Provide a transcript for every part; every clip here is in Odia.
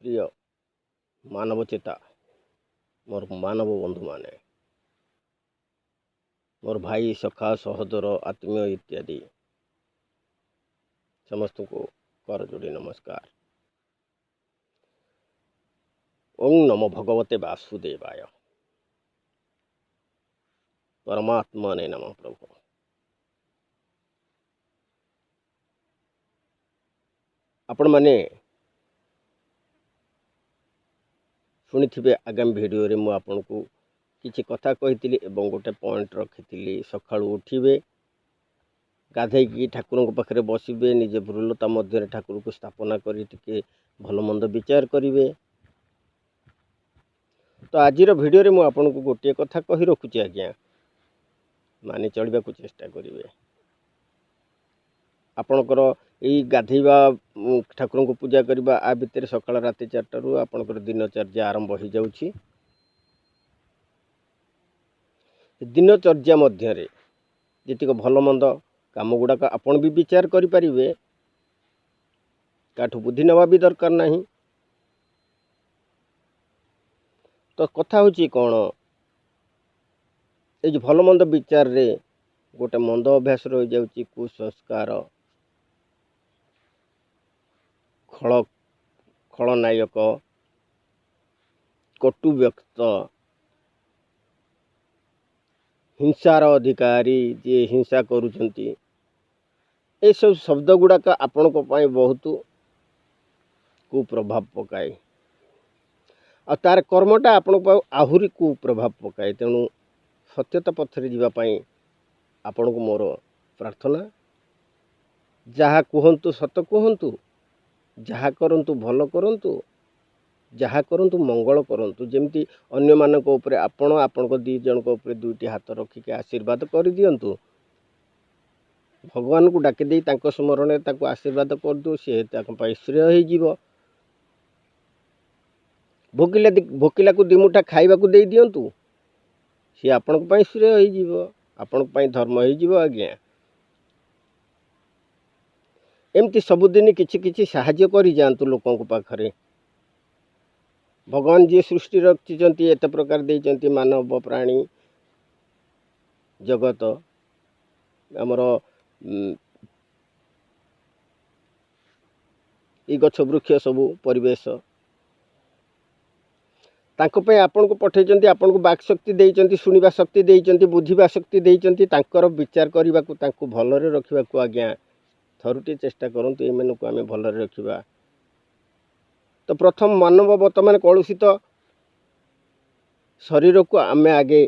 ପ୍ରିୟ ମାନବଚେତା, ମୋର ମାନବ ବନ୍ଧୁମାନେ, ମୋର ଭାଇ, ସଖା, ସହୋଦର, ଆତ୍ମୀୟ ଇତ୍ୟାଦି ସମସ୍ତଙ୍କୁ କରଯୋଡ଼ି ନମସ୍କାର। ଓଁ ନମୋ ଭଗବତେ ବାସୁଦେବାୟ। ପରମାତ୍ମନେ ନମଃ ପ୍ରଭୁ। ଆପଣମାନେ ଶୁଣିଥିବେ, ଆଗାମୀ ଭିଡ଼ିଓରେ ମୁଁ ଆପଣଙ୍କୁ କିଛି କଥା କହିଥିଲି ଏବଂ ଗୋଟେ ପଏଣ୍ଟ ରଖିଥିଲି। ସକାଳୁ ଉଠିବେ, ଗାଧେଇକି ଠାକୁରଙ୍କ ପାଖରେ ବସିବେ, ନିଜ ଭ୍ରୁଲତା ମଧ୍ୟରେ ଠାକୁରଙ୍କୁ ସ୍ଥାପନା କରି ଟିକେ ଭଲ ମନ୍ଦ ବିଚାର କରିବେ। ତ ଆଜିର ଭିଡ଼ିଓରେ ମୁଁ ଆପଣଙ୍କୁ ଗୋଟିଏ କଥା କହି ରଖୁଛି ଆଜ୍ଞା, ମାନି ଚଳିବାକୁ ଚେଷ୍ଟା କରିବେ। ଆପଣଙ୍କର ଏଇ ଗାଧେଇବା, ଠାକୁରଙ୍କୁ ପୂଜା କରିବା, ଆ ଭିତରେ ସକାଳ ରାତି 4ଟାରୁ ଆପଣଙ୍କର ଦିନଚର୍ଯ୍ୟା ଆରମ୍ଭ ହୋଇଯାଉଛି। ଦିନଚର୍ଯ୍ୟା ମଧ୍ୟରେ ଯେତିକ ଭଲ ମନ୍ଦ କାମ ଗୁଡ଼ାକ ଆପଣ ବି ବିଚାର କରିପାରିବେ, କାଠୁ ବୁଦ୍ଧି ନେବା ବି ଦରକାର ନାହିଁ। ତ କଥା ହେଉଛି କ'ଣ, ଏଇ ଯେଉଁ ଭଲ ମନ୍ଦ ବିଚାରରେ ଗୋଟେ ମନ୍ଦ ଅଭ୍ୟାସ ରହିଯାଉଛି, କୁସଂସ୍କାର, ଖଳନାୟକ, କଟୁ ବ୍ୟକ୍ତ, ହିଂସାର ଅଧିକାରୀ, ଯିଏ ହିଂସା କରୁଛନ୍ତି, ଏସବୁ ଶବ୍ଦ ଗୁଡ଼ାକ ଆପଣଙ୍କ ପାଇଁ ବହୁତ କୁପ୍ରଭାବ ପକାଏ, ଆଉ ତାର କର୍ମଟା ଆପଣଙ୍କ ପାଇଁ ଆହୁରି କୁପ୍ରଭାବ ପକାଏ। ତେଣୁ ସତ୍ୟତା ପଥରେ ଯିବା ପାଇଁ ଆପଣଙ୍କୁ ମୋର ପ୍ରାର୍ଥନା, ଯାହା କୁହନ୍ତୁ ସତ କୁହନ୍ତୁ, ଯାହା କରନ୍ତୁ ଭଲ କରନ୍ତୁ, ଯାହା କରନ୍ତୁ ମଙ୍ଗଳ କରନ୍ତୁ। ଯେମିତି ଅନ୍ୟମାନଙ୍କ ଉପରେ ଆପଣ ଆପଣଙ୍କ ଦୁଇ ଜଣଙ୍କ ଉପରେ ଦୁଇଟି ହାତ ରଖିକି ଆଶୀର୍ବାଦ କରିଦିଅନ୍ତୁ, ଭଗବାନଙ୍କୁ ଡାକିଦେଇ ତାଙ୍କ ସ୍ମରଣରେ ତାକୁ ଆଶୀର୍ବାଦ କରିଦିଅ, ସିଏ ତାଙ୍କ ପାଇଁ ଶ୍ରେୟ ହେଇଯିବ। ଭୋକିଲାକୁ ଦୁଇମୁଠା ଖାଇବାକୁ ଦେଇଦିଅନ୍ତୁ, ସିଏ ଆପଣଙ୍କ ପାଇଁ ଶ୍ରେୟ ହେଇଯିବ, ଆପଣଙ୍କ ପାଇଁ ଧର୍ମ ହେଇଯିବ ଆଜ୍ଞା। ଏମିତି ସବୁଦିନ କିଛି କିଛି ସାହାଯ୍ୟ କରିଯାଆନ୍ତୁ ଲୋକଙ୍କ ପାଖରେ। ଭଗବାନ ଯିଏ ସୃଷ୍ଟି ରଖିଛନ୍ତି, ଏତେ ପ୍ରକାର ଦେଇଛନ୍ତି ମାନବ, ପ୍ରାଣୀ ଜଗତ, ଆମର ଏଇ ଗଛ ବୃକ୍ଷ ସବୁ ପରିବେଶ, ତାଙ୍କ ପାଇଁ ଆପଣଙ୍କୁ ପଠାଇଛନ୍ତି, ଆପଣଙ୍କୁ ବାକ୍ ଶକ୍ତି ଦେଇଛନ୍ତି, ଶୁଣିବା ଶକ୍ତି ଦେଇଛନ୍ତି, ବୁଝିବା ଶକ୍ତି ଦେଇଛନ୍ତି, ତାଙ୍କର ବିଚାର କରିବାକୁ, ତାଙ୍କୁ ଭଲରେ ରଖିବାକୁ ଆଜ୍ଞା ଥରୁଟିଏ ଚେଷ୍ଟା କରନ୍ତୁ। ଏମାନଙ୍କୁ ଆମେ ଭଲରେ ରଖିବା। ତ ପ୍ରଥମ ମାନବ ବର୍ତ୍ତମାନ କଳୁଷିତ ଶରୀରକୁ ଆମେ ଆଗେ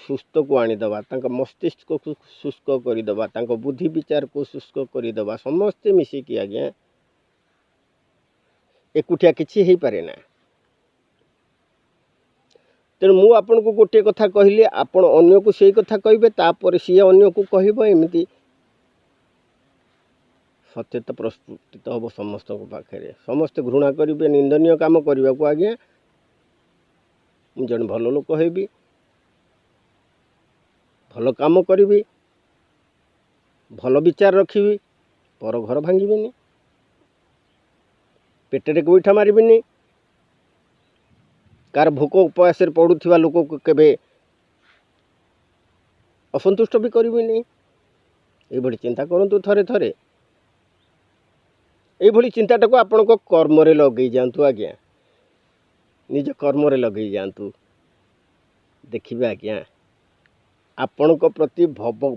ସୁସ୍ଥକୁ ଆଣିଦେବା, ତାଙ୍କ ମସ୍ତିଷ୍କକୁ ଶୁଷ୍କ କରିଦେବା, ତାଙ୍କ ବୁଦ୍ଧି ବିଚାରକୁ ଶୁଷ୍କ କରିଦେବା, ସମସ୍ତେ ମିଶିକି ଆଜ୍ଞା। ଏକୁଟିଆ କିଛି ହେଇପାରେ ନା। ତେଣୁ ମୁଁ ଆପଣଙ୍କୁ ଗୋଟିଏ କଥା କହିଲି, ଆପଣ ଅନ୍ୟକୁ ସେଇ କଥା କହିବେ, ତାପରେ ସିଏ ଅନ୍ୟକୁ କହିବ, ଏମିତି ସତ୍ୟତା ପ୍ରସ୍ଫୁଟିତ ହେବ ସମସ୍ତଙ୍କ ପାଖରେ। ସମସ୍ତେ ଘୃଣା କରିବେ ନିନ୍ଦନୀୟ କାମ କରିବାକୁ। ଆଜ୍ଞା, ମୁଁ ଜଣେ ଭଲ ଲୋକ ହେବି, ଭଲ କାମ କରିବି, ଭଲ ବିଚାର ରଖିବି, ପର ଘର ଭାଙ୍ଗିବିନି, ପେଟରେ ଗୋଇଠା ମାରିବିନି, କାହାର ଭୋକ ଉପବାସରେ ପଡ଼ୁଥିବା ଲୋକକୁ କେବେ ଅସନ୍ତୁଷ୍ଟ ବି କରିବିନି। ଏଇଭଳି ଚିନ୍ତା କରନ୍ତୁ ଥରେ ଥରେ। ଏଇଭଳି ଚିନ୍ତାଟାକୁ ଆପଣଙ୍କ କର୍ମରେ ଲଗେଇ ଯାଆନ୍ତୁ ଆଜ୍ଞା, ନିଜ କର୍ମରେ ଲଗେଇ ଯାଆନ୍ତୁ। ଦେଖିବେ ଆଜ୍ଞା, ଆପଣଙ୍କ ପ୍ରତି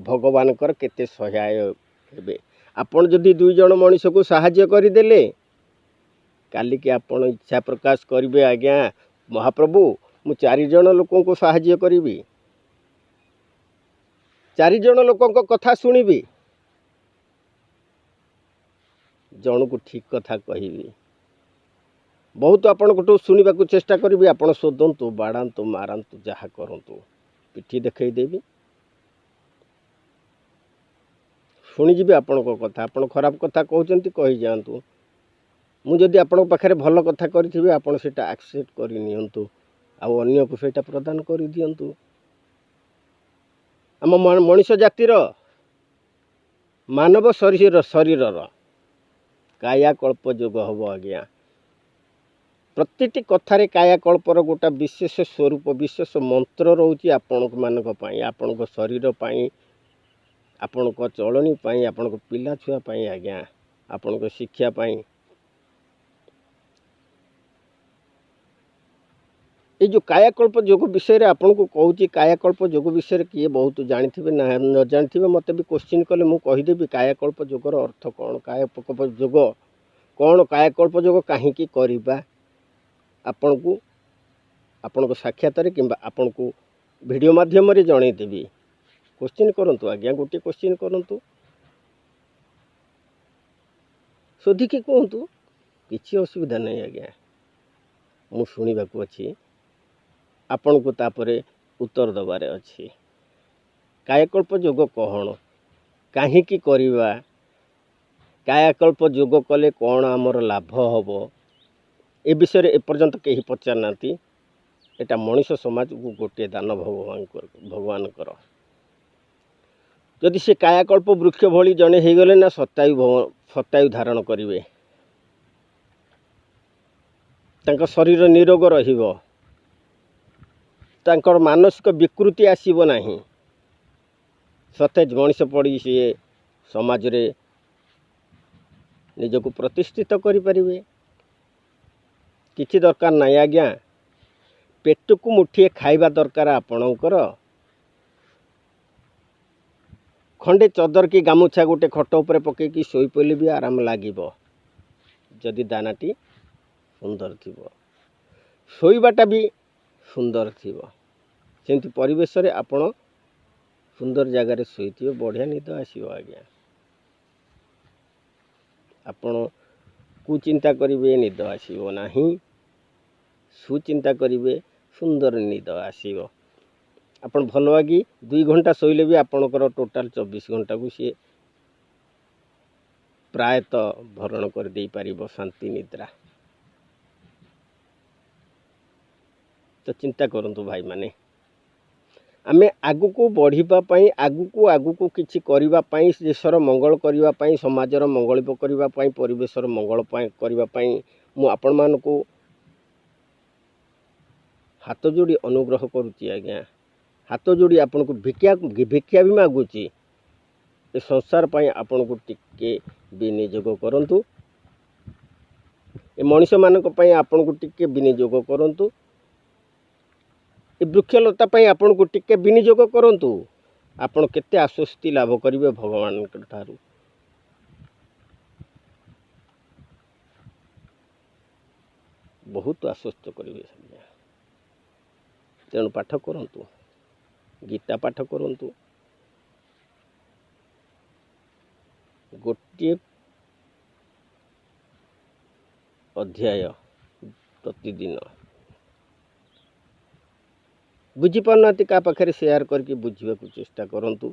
ଭଗବାନଙ୍କର କେତେ ସହାୟ ହେବେ। ଆପଣ ଯଦି ଦୁଇ ଜଣ ମଣିଷକୁ ସାହାଯ୍ୟ କରିଦେଲେ, କାଲିକି ଆପଣ ଇଚ୍ଛା ପ୍ରକାଶ କରିବେ, ଆଜ୍ଞା ମହାପ୍ରଭୁ, ମୁଁ ଚାରିଜଣ ଲୋକଙ୍କୁ ସାହାଯ୍ୟ କରିବି, ଚାରିଜଣ ଲୋକଙ୍କ କଥା ଶୁଣିବି, ଜଣକୁ ଠିକ୍ କଥା କହିବି। ବହୁତ ଆପଣଙ୍କଠୁ ଶୁଣିବାକୁ ଚେଷ୍ଟା କରିବି। ଆପଣ ଶୋଧନ୍ତୁ, ବାଡ଼ାନ୍ତୁ, ମାରନ୍ତୁ, ଯାହା କରନ୍ତୁ, ପିଠି ଦେଖେଇଦେବି, ଶୁଣିଯିବି ଆପଣଙ୍କ କଥା। ଆପଣ ଖରାପ କଥା କହୁଛନ୍ତି, କହିଯାଆନ୍ତୁ। ମୁଁ ଯଦି ଆପଣଙ୍କ ପାଖରେ ଭଲ କଥା କରିଥିବି, ଆପଣ ସେଇଟା ଆକ୍ସେପ୍ଟ କରି ନିଅନ୍ତୁ ଆଉ ଅନ୍ୟକୁ ସେଇଟା ପ୍ରଦାନ କରିଦିଅନ୍ତୁ। ଆମ ମଣିଷ ଜାତିର ମାନବ ଶରୀରର କାୟାକଳ୍ପ ଯୋଗ ହେବ ଆଜ୍ଞା। ପ୍ରତିଟି କଥାରେ କାୟାକଳ୍ପର ଗୋଟା ବିଶେଷ ସ୍ୱରୂପ, ବିଶେଷ ମନ୍ତ୍ର ରହୁଛି ଆପଣମାନଙ୍କ ପାଇଁ, ଆପଣଙ୍କ ଶରୀର ପାଇଁ, ଆପଣଙ୍କ ଚଳଣି ପାଇଁ, ଆପଣଙ୍କ ପିଲା ଛୁଆ ପାଇଁ ଆଜ୍ଞା, ଆପଣଙ୍କ ଶିକ୍ଷା ପାଇଁ। ଏଇ ଯେଉଁ କାୟାକଳ୍ପ ଯୋଗ ବିଷୟରେ ଆପଣଙ୍କୁ କହୁଛି, କାୟାକଳ୍ପ ଯୋଗ ବିଷୟରେ କିଏ ବହୁତ ଜାଣିଥିବେ ନା ନ ଜାଣିଥିବେ, ମୋତେ ବି କୋଶ୍ଚିନ୍ କଲେ ମୁଁ କହିଦେବି କାୟାକଳ୍ପ ଯୋଗର ଅର୍ଥ କ'ଣ, କାୟାକଳ୍ପ ଯୋଗ କ'ଣ, କାୟାକଳ୍ପ ଯୋଗ କାହିଁକି କରିବା। ଆପଣଙ୍କୁ ଆପଣଙ୍କ ସାକ୍ଷାତରେ କିମ୍ବା ଆପଣଙ୍କୁ ଭିଡ଼ିଓ ମାଧ୍ୟମରେ ଜଣେଇଦେବି। କୋଶ୍ଚିନ୍ କରନ୍ତୁ ଆଜ୍ଞା, ଗୋଟିଏ କୋଶ୍ଚିନ୍ କରନ୍ତୁ, ଶୋଧିକି କୁହନ୍ତୁ, କିଛି ଅସୁବିଧା ନାହିଁ ଆଜ୍ଞା, ମୁଁ ଶୁଣିବାକୁ ଅଛି, ଆପଣଙ୍କୁ ତାପରେ ଉତ୍ତର ଦେବାରେ ଅଛି। କାୟାକଳ୍ପ ଯୋଗ କ'ଣ, କାହିଁକି କରିବା, କାୟାକଳ୍ପ ଯୋଗ କଲେ କ'ଣ ଆମର ଲାଭ ହେବ, ଏ ବିଷୟରେ ଏପର୍ଯ୍ୟନ୍ତ କେହି ପଚାରିନାହାନ୍ତି। ଏଇଟା ମଣିଷ ସମାଜକୁ ଗୋଟିଏ ଦାନ ଭଗବାନଙ୍କର। ଯଦି ସେ କାୟାକଳ୍ପ ବୃକ୍ଷ ଭଳି ଜଣେ ହେଇଗଲେ ନା ଶତାୟୁ ଧାରଣ କରିବେ, ତାଙ୍କ ଶରୀର ନିରୋଗ ରହିବ, ତାଙ୍କର ମାନସିକ ବିକୃତି ଆସିବ ନାହିଁ, ସତେଜ ମଣିଷ ପଡ଼ି ସିଏ ସମାଜରେ ନିଜକୁ ପ୍ରତିଷ୍ଠିତ କରିପାରିବେ। କିଛି ଦରକାର ନାହିଁ ଆଜ୍ଞା, ପେଟକୁ ମୁଠିଏ ଖାଇବା ଦରକାର ଆପଣଙ୍କର, ଖଣ୍ଡେ ଚଦର କି ଗାମୁଛା ଗୋଟେ ଖଟ ଉପରେ ପକାଇକି ଶୋଇପଡ଼ିଲେ ବି ଆରାମ ଲାଗିବ, ଯଦି ଦାନାଟି ସୁନ୍ଦର ଥିବ, ଶୋଇବାଟା ବି ସୁନ୍ଦର ଥିବ। ସେମିତି ପରିବେଶରେ ଆପଣ ସୁନ୍ଦର ଜାଗାରେ ଶୋଇଥିବେ, ବଢ଼ିଆ ନିଦ ଆସିବ ଆଜ୍ଞା। ଆପଣ କୁଚିନ୍ତା କରିବେ ନିଦ ଆସିବ ନାହିଁ, ସୁଚିନ୍ତା କରିବେ ସୁନ୍ଦର ନିଦ ଆସିବ। ଆପଣ ଭଲ ବାଗି 2 ଘଣ୍ଟା ଶୋଇଲେ ବି ଆପଣଙ୍କର ଟୋଟାଲ୍ 24 ଘଣ୍ଟାକୁ ସିଏ ପ୍ରାୟତଃ ଭରଣ କରିଦେଇପାରିବ ଶାନ୍ତି ନିଦ୍ରା। ତ ଚିନ୍ତା କରନ୍ତୁ ଭାଇମାନେ, ଆମେ ଆଗକୁ ବଢ଼ିବା ପାଇଁ, ଆଗକୁ ଆଗକୁ କିଛି କରିବା ପାଇଁ, ଦେଶର ମଙ୍ଗଳ କରିବା ପାଇଁ, ସମାଜର ମଙ୍ଗଳ କରିବା ପାଇଁ, ପରିବେଶର ମଙ୍ଗଳ ପାଇଁ କରିବା ପାଇଁ ମୁଁ ଆପଣମାନଙ୍କୁ ହାତ ଯୋଡ଼ି ଅନୁଗ୍ରହ କରୁଛି ଆଜ୍ଞା, ହାତ ଯୋଡ଼ି ଆପଣଙ୍କୁ ଭିକ୍ଷା ବି ମାଗୁଛି। ଏ ସଂସାର ପାଇଁ ଆପଣଙ୍କୁ ଟିକେ ବିନିଯୋଗ କରନ୍ତୁ, ଏ ମଣିଷମାନଙ୍କ ପାଇଁ ଆପଣଙ୍କୁ ଟିକେ ବିନିଯୋଗ କରନ୍ତୁ, ଏ ବୃକ୍ଷଲତା ପାଇଁ ଆପଣଙ୍କୁ ଟିକେ ବିନିଯୋଗ କରନ୍ତୁ। ଆପଣ କେତେ ଆଶ୍ୱସ୍ତି ଲାଭ କରିବେ ଭଗବାନଙ୍କ ଠାରୁ। ବହୁତ ଆଶ୍ୱସ୍ତ କରିବେ। ତେଣୁ ପାଠ କରନ୍ତୁ, ଗୀତା ପାଠ କରନ୍ତୁ, ଗୋଟିଏ ଅଧ୍ୟାୟ ପ୍ରତିଦିନ। ବୁଝିପାରୁନାହାନ୍ତି କାହା ପାଖରେ ସେୟାର କରିକି ବୁଝିବାକୁ ଚେଷ୍ଟା କରନ୍ତୁ।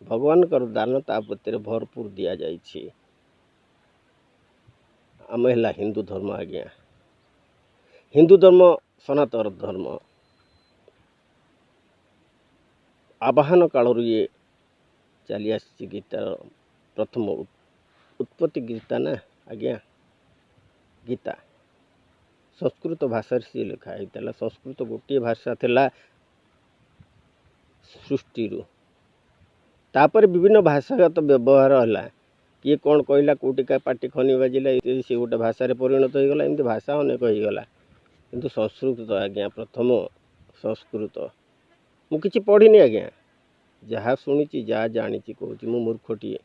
ଭଗବାନଙ୍କର ଦାନ ତା ଭିତରେ ଭରପୁର ଦିଆଯାଇଛି। ଆମେ ହେଲା ହିନ୍ଦୁ ଧର୍ମ ଆଜ୍ଞା, ହିନ୍ଦୁ ଧର୍ମ ସନାତନ ଧର୍ମ। ଆବାହନ କାଳରୁ ଇଏ ଚାଲି ଆସିଛି। ଗୀତାର ପ୍ରଥମ ଉତ୍ପତ୍ତି ଗୀତା ନା ଆଜ୍ଞା, ଗୀତା ସଂସ୍କୃତ ଭାଷାରେ ସିଏ ଲେଖା ହେଇଥିଲା। ସଂସ୍କୃତ ଗୋଟିଏ ଭାଷା ଥିଲା ସୃଷ୍ଟିରୁ, ତାପରେ ବିଭିନ୍ନ ଭାଷାଗତ ବ୍ୟବହାର ହେଲା। କିଏ କ'ଣ କହିଲା, କେଉଁଠି କା ପାଟି ଖନି ବାଜିଲା, ସେ ଗୋଟେ ଭାଷାରେ ପରିଣତ ହେଇଗଲା। ଏମିତି ଭାଷା ଅନେକ ହେଇଗଲା, କିନ୍ତୁ ସଂସ୍କୃତ ଆଜ୍ଞା ପ୍ରଥମ ସଂସ୍କୃତ। ମୁଁ କିଛି ପଢ଼ିନି ଆଜ୍ଞା, ଯାହା ଶୁଣିଛି ଯାହା ଜାଣିଛି କହୁଛି। ମୁଁ ମୂର୍ଖଟିଏ,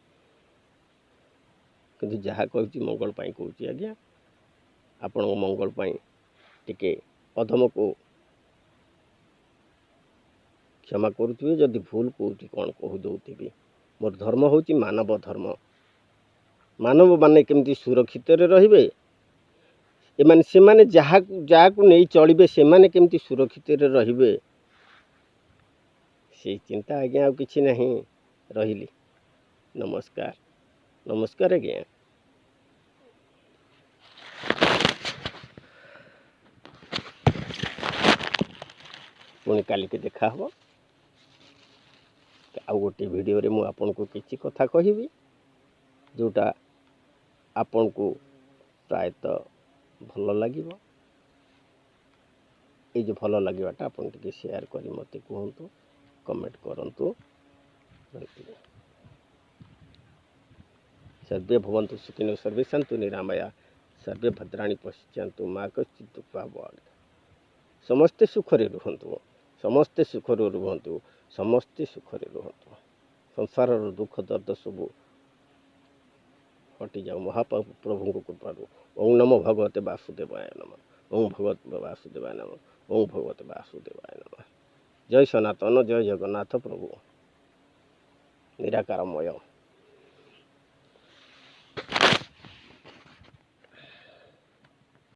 କିନ୍ତୁ ଯାହା କହୁଛି ମଙ୍ଗଳ ପାଇଁ କହୁଛି ଆଜ୍ଞା। ଆପଣଙ୍କ ମଙ୍ଗଳ ପାଇଁ ଟିକେ ଅଧମକୁ କ୍ଷମା କରୁଥିବେ ଯଦି ଭୁଲ କହୁଛି, କ'ଣ କହୁଦେଉଥିବି। ମୋର ଧର୍ମ ହେଉଛି ମାନବ ଧର୍ମ। ମାନବମାନେ କେମିତି ସୁରକ୍ଷିତରେ ରହିବେ, ଏମାନେ ସେମାନେ ଯାହାକୁ ନେଇ ଚଳିବେ, ସେମାନେ କେମିତି ସୁରକ୍ଷିତରେ ରହିବେ, ସେଇ ଚିନ୍ତା ଆଜ୍ଞା, ଆଉ କିଛି ନାହିଁ। ରହିଲି, ନମସ୍କାର। ନମସ୍କାର ଆଜ୍ଞା। ପୁଣି କାଲିକି ଦେଖା ହେବ ଆଉ ଗୋଟିଏ ଭିଡ଼ିଓରେ। ମୁଁ ଆପଣଙ୍କୁ କିଛି କଥା କହିବି ଯେଉଁଟା ଆପଣଙ୍କୁ ପ୍ରାୟତଃ ଭଲ ଲାଗିବ। ଏଇ ଯେଉଁ ଭଲ ଲାଗିବାଟା ଆପଣ ଟିକେ ସେୟାର କରି ମୋତେ କୁହନ୍ତୁ, କମେଣ୍ଟ କରନ୍ତୁ। ସର୍ବେ ଭବନ୍ତୁ ସୁଖିନୋ, ସର୍ବେ ସନ୍ତୁ ନିରାମୟା, ସର୍ବେ ଭଦ୍ରାଣୀ ପଶ୍ୟନ୍ତୁ ମା କଶ୍ଚିତ୍ ଦୁଃଖଭାଗ୍। ସମସ୍ତେ ସୁଖରେ ରୁହନ୍ତୁ, ସମସ୍ତେ ସୁଖରେ ରୁହନ୍ତୁ, ସମସ୍ତେ ସୁଖରେ ରୁହନ୍ତୁ। ସଂସାରର ଦୁଃଖ ଦର୍ଦ ସବୁ ହଟିଯାଉ ମହାପ୍ରଭୁଙ୍କ କୃପାରୁ। ଓଁ ନମୋ ଭଗବତେ ବାସୁଦେବାୟ ନମଃ। ଓଁ ଭଗବତେ ବାସୁଦେବାୟ ନମଃ। ଓଁ ଭଗବତେ ବାସୁଦେବାୟ ନମଃ। ଜୟ ସନାତନ, ଜୟ ଜଗନ୍ନାଥ ପ୍ରଭୁ ନିରାକାରମୟ।